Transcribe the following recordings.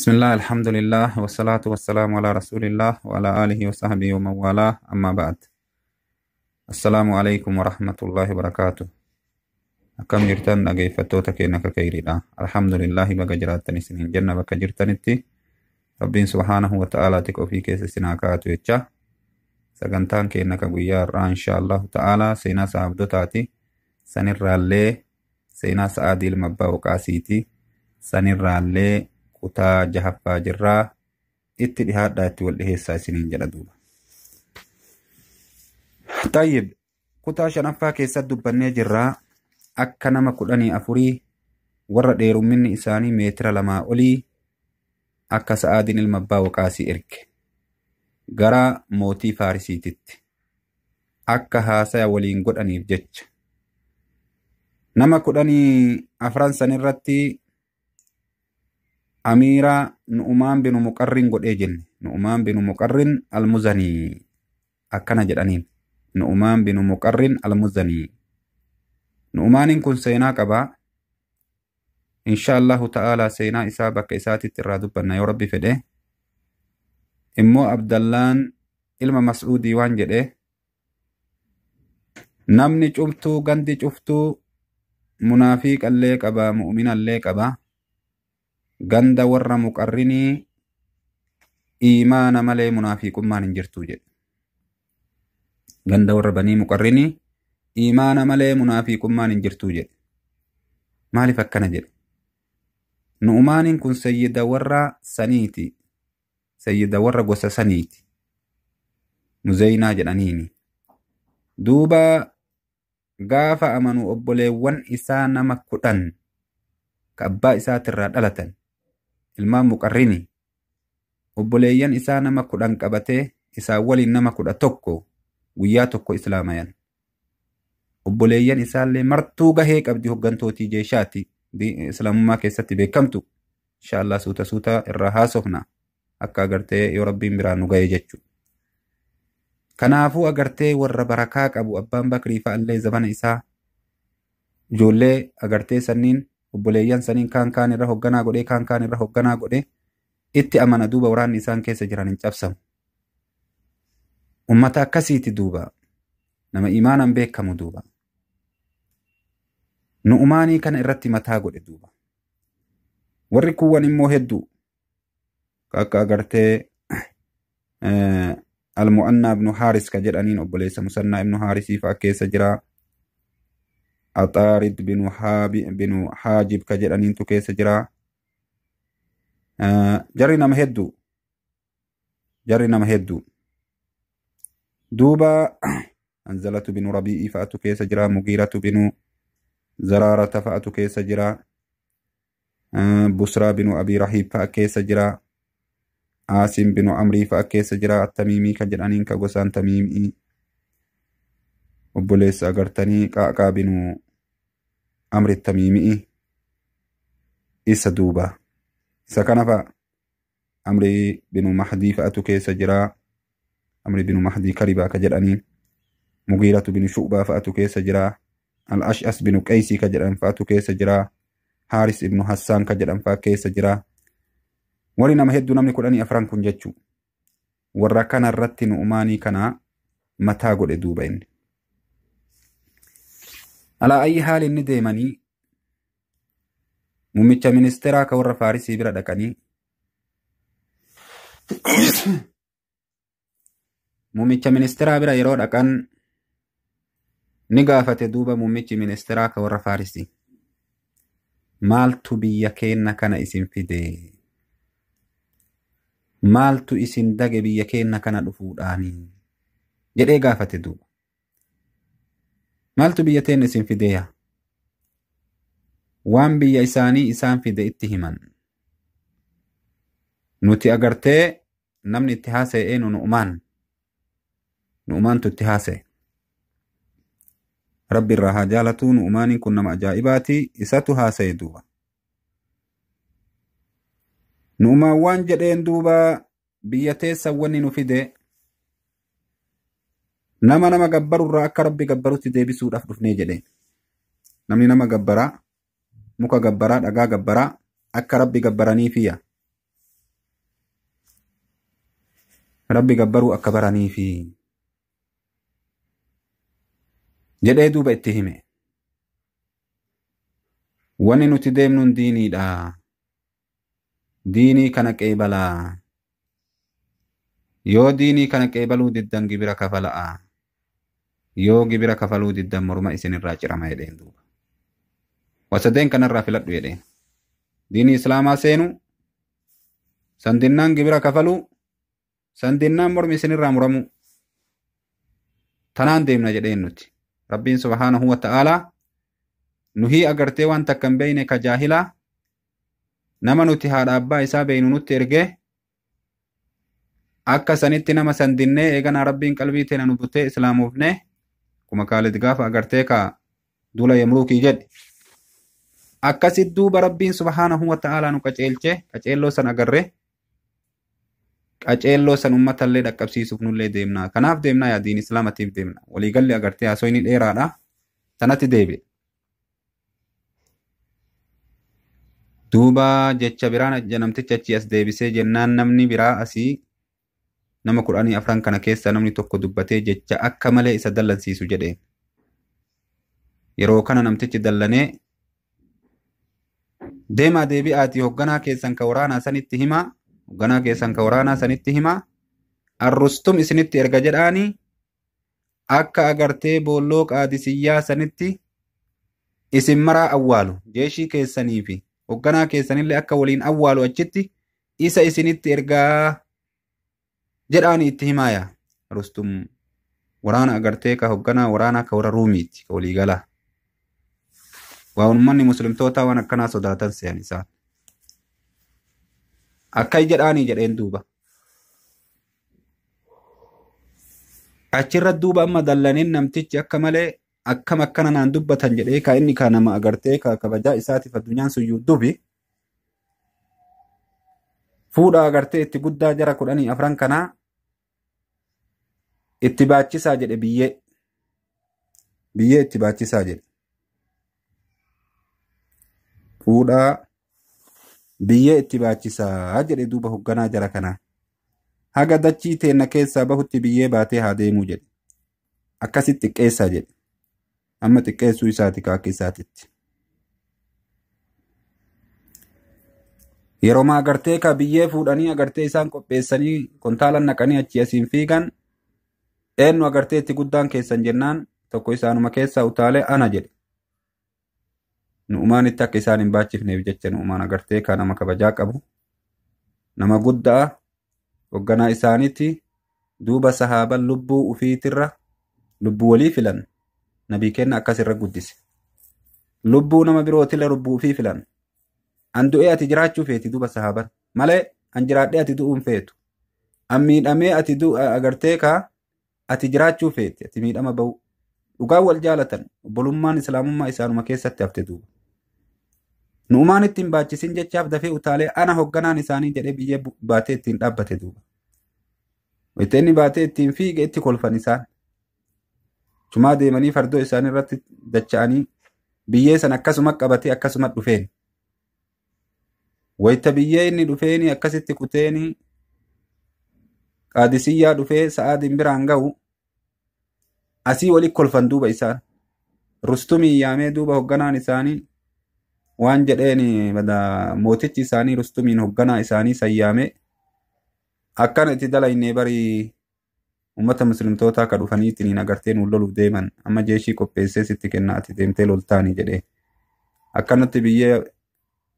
بسم الله، الحمد لله، والصلاة والسلام على رسول الله وعلى آله وصحبه ومن والاه، أما بعد، السلام عليكم ورحمة الله وبركاته. Akkam jirtan dhaggeeffattoota keenya kakayriidha? Alhamdulillahi, baga jiraattan isiniin jenna. Bakka jirtanitti Rabbiin subhaanahu wa ta'aalaa tika ofii keessa isin haa kaa'atu jecha, sagantaan keenya ka guyyaa har'aa insha Allahu ta'aalaa seenaa sahaabdotaati. Sanirraallee seenaa Sa'aadii ilma abbaa Waqaasiiti. Sanirraallee kutaa jahaffaa jirraa. Itti dhihaadhaa, itti wal dhiheessaa isiniin jedha duuba. Tayyib, kutaa shanaffaa keessatti dubbannee jirraa akka nama 14 warra dheerumminni isaanii meetira 2 olii akka Sa'aadiin ilma abbaa Waqaasii erge gara mootii Faarisiititti akka haasaya waliin godhaniif jecha. Nama 14 sanirratti amiira Nu'umaan binu Muqarrin godhee jenne. Nu'umaan binu Muqarrin Almuzanii akkana jedhaniin. Nu'umaan binu Muqarrin Almuzanii. Nu'umaaniin kun seenaa qabaa. Insha Allahu ta'ala seenaa isaa bakka isaatitti irraa dubbanna yoo Rabbi fedhe. Immoo Abdallaan ilma Mas'uudii waan jedhe: namni cuftuu, gandi cuftuu munaafiqallee qaba, mu'minallee qaba. Ganda warra Muqarrinii iimaana malee munaafiqummaan hin jirtu jedhe. Ganda warra Banii Muqarrinii iimaana malee munaafiqummaan hin jirtu jedhe. Maaliif akkana jedhe? Nu'umaaniin kun sayyida warra saniiti. Sayyida warra gosa saniiti. Muzeynaa jedhaniini. Duuba gaafa amanu obboleewwan isaa nama 10 ka abbaa isaatirraa dhalatan, ilmaan Muqarrini, obboleeyyan isaa nama 10 qabatee isaa waliin nama 11 guyyaa tokko islaamayan. Obboleeyyan isaallee martuu gahee qabdi, hoggantootii jeeshaati islaamummaa keessatti beekamtu. Insha Allah suuta suuta irraa haasofna akka agartee yoo Rabbiin biraa nu ga'e jechuudha. Kanaafuu agartee warra barakaa qabu, abbaan Bakrii fa'allee zabana isaa ijoollee agartee sanniin, obboleeyyan saniin kaan kaan irra hogganaa godhee, kaan kaan irra hogganaa godhee itti amana. Duuba waraanni isaan keessa jiran hin cabsamu. Ummata akkasiiti duuba, nama imaanaan beekamu duuba. Nu'umaanii kana irratti mataa godhe duuba. Warri kuuwwan immoo hedduu akka agartee Almu'annaa ibnu Haaris ka jedhaniin, obboleessa Musannaa ibnu Haarisii fa'a keessa jira. Axaarid binu Haajib ka jedhaniintu keessa jira. Jarri nama hedduu. Jarri nama hedduu. Duuba Anzalatu binu Rabi'ii fa'atu keessa jira. Mugiiratu binu Zaraarata fa'atu keessa jira. Busraa binu Abii Rahiib fa'a keessa jira. Aasim binu Amrii fa'a keessa jira. Attamiimii ka jedhaniin, ka gosaan Tamiimii. Obboleessa agartanii Qaaqaa binu Amri Tamiimii isa duuba. Isa kana fa'a. Amrii binu Mahdii fa'atu keessa jira. Amri binu Mahdii Karibaa ka jedhaniin. Mugiiratu binu Shu'baa fa'atu keessa jira. Al-Ash'as binu Qaysii ka jedhan fa'atu keessa jira. Haaris ibnu Hassaan ka jedhan fa'a keessa jira. Warri nama hedduu, namni 14 kun jechuu. Warra kana irratti Nu'umaanii kana mataa godhe duuba inni. Alaa ayyi haali, inni deemanii muummicha ministeeraa ka warra Faarisii bira dhaqanii, muummicha ministeeraa bira yeroo dhaqan ni gaafate duuba muummichi ministeeraa ka warra Faarisii. Maaltu biyya keenna kana isin fide? Maaltu isin dage biyya keenna kana dhufuudhaani? Jedhee gaafate duuba. Maaltu biyya teenna isin fideeya? Waan biyya isaanii isaan fide itti himan. Nuti agartee namni itti haasa'e eenyu? Nu'umaan. Nu'umaantu itti haasa'e. Rabbi irraa haa jaalatu, Nu'umaaniin kun nama ajaa'ibaati, isatu haasa'e duuba. Nu'umaan waan jedheen duuba: biyya teessan wanni nu fide nama nama gabbarurraa akka Rabbi gabbarutti deebisuudhaaf dhufnee jedheen. Namni nama gabbaraa, muka gabbaraa, dhagaa gabbaraa, akka Rabbi gabbaraniifiya. Rabbi gabbaruu akka baraniifi jedhee duuba itti hime. Wanni nuti deemnuun diiniidha. Diinii kana qeebalaa. Yoo diinii kana qeebaluu diddan gibira kafala'a. Yoo gibira kafaluu diddan morma isinirraa cirama jedheen duuba. Wasadeen kanarraa filadhu jedheen. Diinii islaamaa seenu, sandinnaan gibira kafaluu, sandinnaan mormi isinirraa muramu. Tanaan deemna jedheen nuti. Rabbiin subhaanahu wa ta'aalaa nuhii agartee waan takka hin beeyne ka jaahilaa nama nuti haadha abbaa isaa beeynu nutti ergee akka sanitti nama sandinnee eeganaa Rabbiin qalbii teena nu butee islaamoofne kuma Kaalid gaafa agartee ka duula Yamruukii jedhe. Akkasit duuba Rabbiin subhaanahu wa ta'aalaa nu qaceelche, qaceelloo san agarre, qaceelloo san uummatallee dhaqqabsiisuuf nullee deemna. Kanaaf deemna yaa diin islaamatiif deemna. Waliigalli agartee haasoo inni dheeraadha. Tanatti deebi'e. Duuba jecha biraan namticha achii as deebisee jennaan namni biraa asii nama 14 kana keessa namni tokko dubbatee jecha akka malee isa dallansiisu jedheen. Yeroo kana namtichi dallanee deemaa deebi'aatii hogganaa keessan ka waraanaa sanitti himaa, hogganaa keessan ka waraanaa sanitti himaa, Arrustum isinitti erga jedhaanii akka agartee boolloo Qaadisiyyaa sanitti isin maraa awwaalu jeeshii keessanii fi hogganaa keessanillee akka waliin awwaalu achitti isa isinitti ergaa jedhaanii itti himaaya. Rustum waraana agartee ka hogganaa waraanaa ka warra Ruumiiti ka waliigalaa. Waa uummanni muslimtootaa waan akkanaa sodaatan se'an isaan. Akka jedhaanii jedheen duuba. Achirra duuba amma dallaneen namtichi akka malee akkam akkana naan dubbatan jedhee ka inni ka nama agartee ka kabajaa isaatiif addunyaan suyyuu dubi. Fuudha agartee itti guddaa jara 14 kanaa itti baachisaa jedhe biyyee. Biyyee itti baachisaa jedhe. Fuudhaa biyyee itti baachisaa jedhe duuba hogganaa jara kanaa. Haga dachii teenna keessaa bahutti biyyee baatee haa deemuu jedhe. Akkasitti xiqqeessaa jedhe. Amma xiqqeessuu isaati ka akka isaatitti. Yeroo maa agartee ka biyyee fuudhanii agartee isaan qopheessanii kontaalan naqanii achii asiin fiigan eenyu agartee itti guddaan keessan jennaan tokko isaanuma keessaa utaalee ana jedhe. Nu'umaan itti akka isaan hin baachifneef jecha nu'umaan agartee ka nama kabajaa qabu nama guddaa hogganaa isaaniitti duuba sahaaban lubbuu ufiitirra lubbuu walii filan nabii kenna akkasirra guddise. Lubbuu nama birootilla lubbuu ufii filan. An du'ee ati jiraachuu feeti duuba sahaaban malee an jiraadhee ati du'uun feetu. An miidhamee ati agartee ka ati jiraachuu feeti ati miidhama ba'u. Dhugaa wal jaalatan obbolummaan islaamummaa isaanuma keessatti hafte duuba. Nu'umaan ittiin baachisin jechaaf dafee utaalee ana hogganaan isaanii jedhee biyyee baatee ittiin dhaabbate duuba. Wayita inni baatee ittiin fiige itti kolfan isaan. Chumaa deemanii fardoo isaanii irratti dacha'anii biyyee san akkasuma qabatee akkasuma dhufeen. Wayita biyyee inni dhufeeni akkasitti kuteeni Qaadisiyyaa dhufee Sa'aadiin biraan ga'u asii wali kolfan duuba isaan. Rustumii yaamee duuba hogganaan isaanii waan jedheen mootichi isaanii Rustumiin hogganaa isaanii sayyaamee akkana itti dalaynee barii uummata muslimtootaa ka dhufanii ittiin agartee nuun loluuf deeman amma jeeshii qopheessee sitti kenna ati deemtee loltaanii jedhee akkanatti biyyee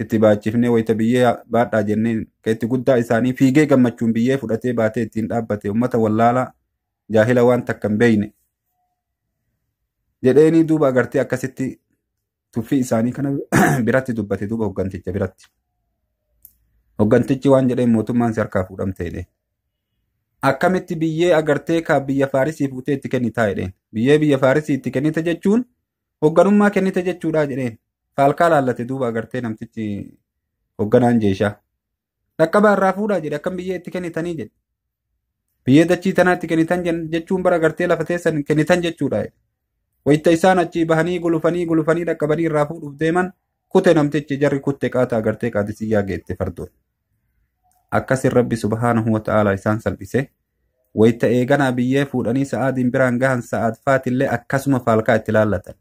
itti baachifnee wayita biyyee baadhaa jennee ka itti guddaa isaanii fiigee gammachuun biyyee fudhatee baatee ittiin dhaabbate uummata wallaalaa jaahila waan takka hin beeyne jedheenii duuba agartee akkasitti tuffii isaanii kana biratti dubbate duuba hogganticha biratti. Hoggantichi waan jedheen mootummaan si harkaa fuudhamte jedheen. Akkamitti biyyee agartee ka biyya Faarisii fuutee itti kennitaa jedheen. Biyyee biyya Faarisii itti kennite jechuun hogganummaa kennite jechuudha jedheen. Faalkaa laallate duuba agartee namtichi hogganaan jeeshaa. Dhaqqabaa irraa fuudhaa jedhe akkam biyyee itti kennitanii jedhe. Biyyee dachii tanaa itti kennitan jechuun bara agartee lafa teessan kennitan jechuudha jedhe. Wayita isaan achii bahanii gulufanii gulufanii dhaqqabanii irraa fuudhuuf deeman kute namtichi jarri kutte qaata agartee Qaadisiyyaa geette fardoon. Akkasin Rabbi subhaanahu wa ta'aalaa isaan salphise. Wayta eeganaa biyyee fuudhanii Sa'aadiin biraan gahan, Sa'aad faatillee akkasuma faalkaa itti laallatan.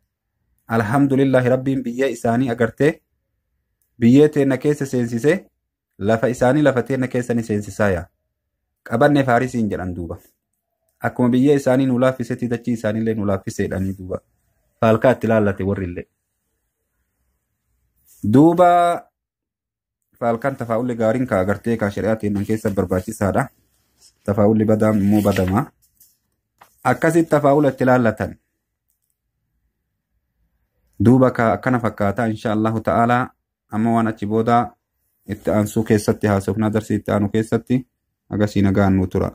Alhamdulillahi, Rabbiin biyyee isaanii agartee biyyee teenna keessa seensisee, lafa isaanii lafa teenna keessa ni seensisaa yaa. Qabanne Faarisiin jedhan duuba. Akkuma biyyee isaanii nu laaffisetti dachii isaaniillee nu laaffiseedhanii duuba. Faalkaa itti laallate warrillee. Duuba faalkaan tafaa'ulli gaariin ka agartee ka shari'aa teennan keessa barbaachisaadha. Tafaa'ulli badaan immoo badama. Akkasitti tafaa'ula itti laallatan. Duuba ka akkana fakkaataa, insha Allahu ta'ala, amma waan achi booda itti aansuu keessatti haasofnaa, darsii itti aanu keessatti agasii nagaan nu tura.